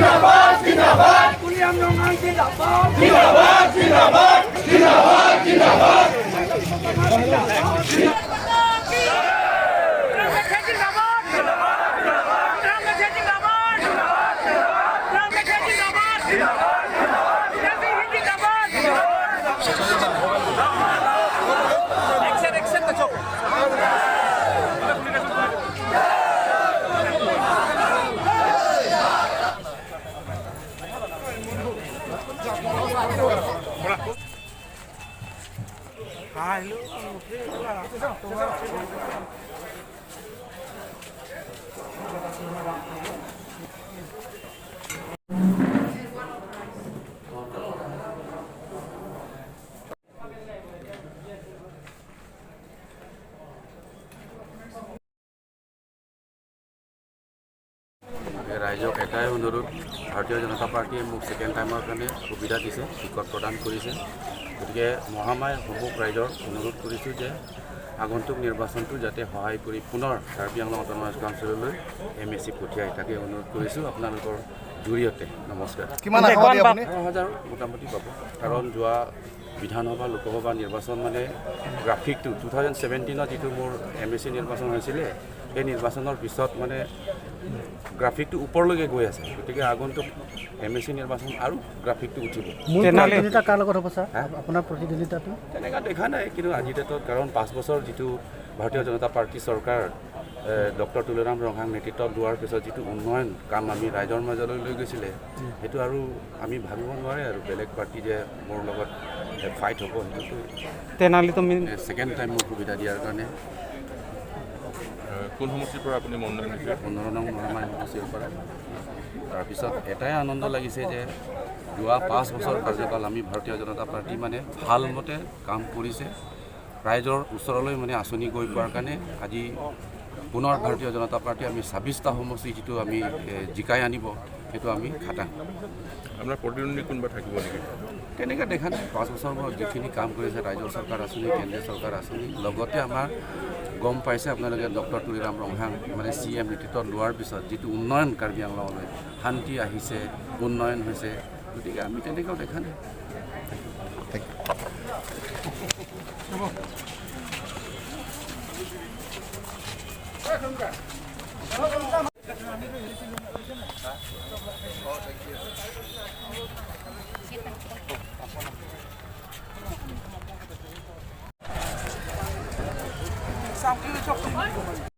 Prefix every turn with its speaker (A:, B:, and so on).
A: জিন্দাবাদ। তুলিৰাম ৰংহাং জিন্দাবাদ, জিন্দাবাদ, জিন্দাবাদ, জিন্দাবাদ, জিন্দাবাদ।
B: জিন্দাবাদ, জিন্দাবাদ, জিন্দাবাদ, জিন্দাবাদ।
C: ৰাইজক এটাই অনুৰোধ, ভাৰতীয় জনতা পাৰ্টীয়ে মোক ছেকেণ্ড টাইমৰ কাৰণে সুবিধা দিছে, টিকট প্ৰদান কৰিছে। গতিকে মহামায় সমূহ ৰাইজৰ অনুৰোধ কৰিছোঁ যে আগন্তুক নিৰ্বাচনটো যাতে সহায় কৰি পুনৰ কাৰ্বি আংলং অট'নমাছ কাউন্সিললৈ এমএচি পঠিয়াই, তাকে অনুৰোধ কৰিছোঁ আপোনালোকৰ জৰিয়তে। নমস্কাৰ।
D: কিমান আশাবাদী আপুনি?
C: 18,000 মোটামুটি পাব। কাৰণ যোৱা বিধানসভা, লোকসভা নিৰ্বাচন মানে গ্ৰাফিকটো 2017ত যিটো মোৰ এমএচি নিৰ্বাচন হৈছিলে, সেই নিৰ্বাচনৰ পিছত মানে গ্ৰাফিকটো ওপৰলৈকে গৈ আছে। গতিকে আগন্তুক এমএচি নিৰ্বাচন আৰু গ্ৰাফিকটো উঠিব।
E: মূল প্ৰতিদ্বন্দ্বিতা কাৰ লগত হ'ব ছাৰ, আপোনাৰ প্ৰতিদ্বন্দ্বিতাটো?
C: তেনেকুৱা দেখা নাই কিন্তু আজিৰ ডেটত। কাৰণ 5 বছৰ যিটো ভাৰতীয় জনতা পাৰ্টী চৰকাৰ, ডক্টৰ তুলিৰাম ৰংহাং নেতৃত্বত লোৱাৰ পিছত যিটো উন্নয়ন কাম আমি ৰাইজৰ মাজলৈ লৈ গৈছিলে, সেইটো আৰু আমি ভাবিব নোৱাৰে আৰু বেলেগ পাৰ্টি যে মোৰ লগত ফাইট হ'ব, সেইটোতো।
F: তেনালীতো
C: ছেকেণ্ড টাইম মোক সুবিধা দিয়াৰ কাৰণে।
G: কোন সমষ্টিৰ পৰা আপুনি মনোনয়ন দিছে?
C: 15 নং মহামাৰী সমষ্টিৰ পৰা। তাৰপিছত এটাই আনন্দ লাগিছে যে যোৱা 5 বছৰ কাৰ্যকাল আমি ভাৰতীয় জনতা পাৰ্টী মানে ভালমতে কাম কৰিছে। ৰাইজৰ ওচৰলৈ মানে আঁচনি গৈ পোৱাৰ কাৰণে আজি পুনৰ ভাৰতীয় জনতা পাৰ্টী আমি 26টা সমষ্টি যিটো আমি জিকাই আনিব, সেইটো আমি খাটাং।
G: আপোনাৰ প্ৰতিদ্বন্দ্বী কোনোবা থাকিব নেকি?
C: তেনেকৈ দেখা নাই। 5 বছৰ যিখিনি কাম কৰিছে, ৰাজ্য চৰকাৰ আঁচনি, কেন্দ্ৰীয় চৰকাৰ আঁচনি, লগতে আমাৰ গম পাইছে আপোনালোকে, ডক্টৰ তুলিৰাম ৰংহাং মানে চিএম নেতৃত্বত লোৱাৰ পিছত যিটো উন্নয়ন, কাৰ্বি আংলঙলৈ শান্তি আহিছে, উন্নয়ন হৈছে। গতিকে আমি তেনেকুৱাও দেখা নাই।
D: Thank you.